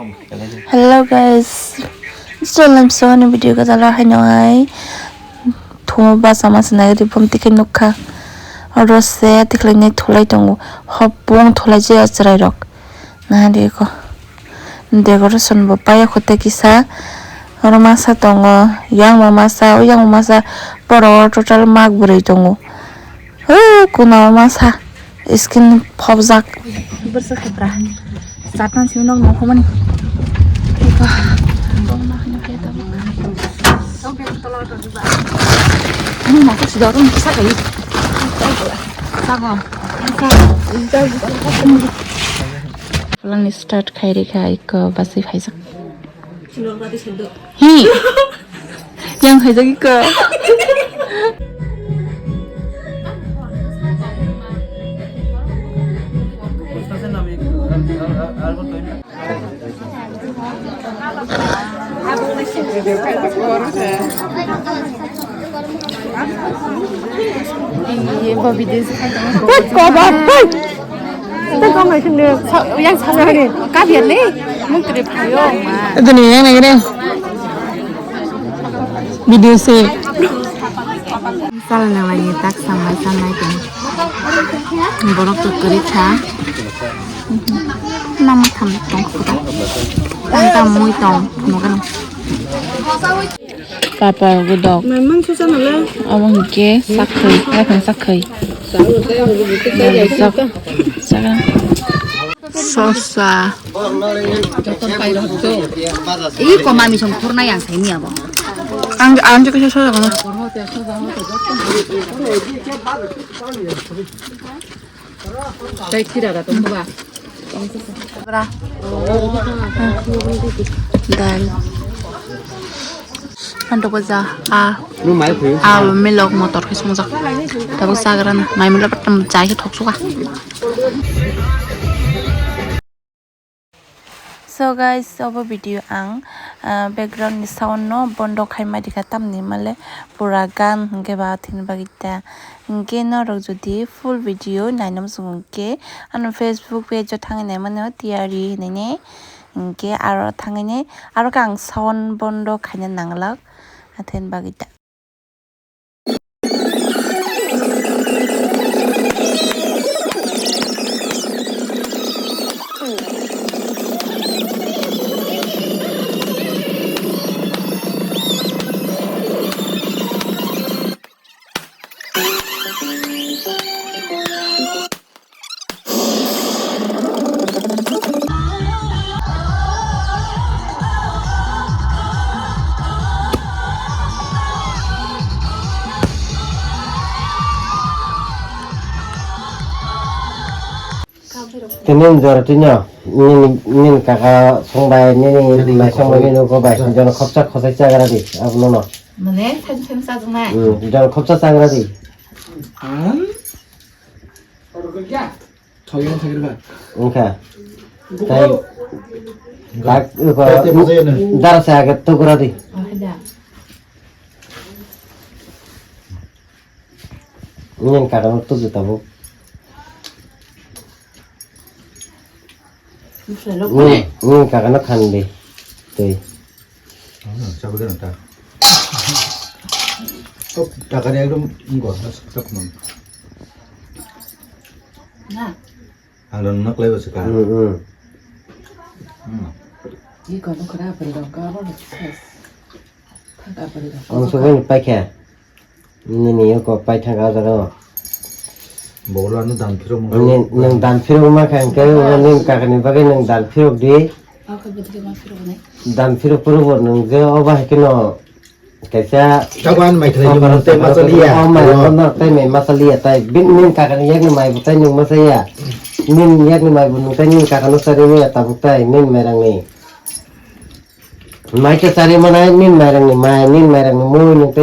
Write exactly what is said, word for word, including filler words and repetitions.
Hello guys, so lamsoni video gajala haino hai thumo basa masa nai ri pom tikai nukha. Oro se tiklai nai thulai tongo, hopung thulai je chwrai rok. Nahadi ko decoration bo paya kho tei kisa. Oro masa tongo, yang bo masa, o yang bo masa, borok total mak bwrwi tongo. O kuna o masa, skin phobjak. Borsa khepra. Satna simi nok nongkhomani. Ani masa sudah orang bisa kali. Sago. Plan start khai rikha ikko basi phaijak. Hi. Yang phaijak ikko. Yang sabar ni, kabiar ni, mungtri phayo ma. Itu nih, yang ini. Video se. Salna lagi tak samai samai kan. Borok tu kiri kha. Nama tham tong khuda. Tang tang mui tong, phunukgano. Papor, gudok. Mai mangso chana le. Abo hwnkhe sakhai, naithok sakhai. Sak-, sakha. Sosa. Iko mami song thurna yang saini abo. Ang, ang je kaisa sosa kono. Tei khira da tong ba. Bra. Dal. Anto ko ja a. Nung mai phui. A milok motor khe songjak. Tabuk chagra na. Mai milok tam chai khe thok suka. So guys, obo video ang, ah, background ni sound no bondo khai ma rikha, tamni male pura gan hwnkhe ba thini bagwi ta. Hwnkhe norok jodi full video naina muchungo hwnkhe ano Facebook page o thangwi naimano tiyari hinwi ne. Hwnkhe aro thangwi ne aro khe ang sound bondo khaina nanglak, atheni bagwi ta. Tini jora tini nini, nini kaka songbai, nini mai songbai, nini uko bai, jono khopsa khosai chagra di, abono no. Mane, thain thain sa jong nai. Hmm, jono khopsa chagra di. Ang? Thoyong thagir ba. Wngkha. Tai tak uko dara sa aga tugra di. Oh, hada. Nini kaka no tuju tabuk. Nini, nini kaka no khan di. Tei. Ano, sabu de nata. Tok takari ekdom ngo, sak sak non. Na. Ang don nok lebo seka. Hmm, hmm. Hmm. Iko no khara beri dong ka ba. Thaka beri dong. Ang sobo ni paikha. Nini yo kok pai thangka o jaga o. Bogolo ano dan phirok mangkha. Nini, nwng dan phirok mangkha hwnkhe, nini kakani bagwi nwng dan phirok di. Ako bwtwi ma phirok nai. Dan phirok phuru bo nwng je obo hai kheno kaisa. Chaban mai khlai nung tei masaliya. O mai no tei mai masaliya tai. Bin nini kakani yakni mai bo tai nwng masaya. Nini yakni mai bo nwng tai nini kakano sari maya tabuk tai nini mairang ni. Mai khe sari manai nini mairang ni mai, nini mairang ni mui nwng tei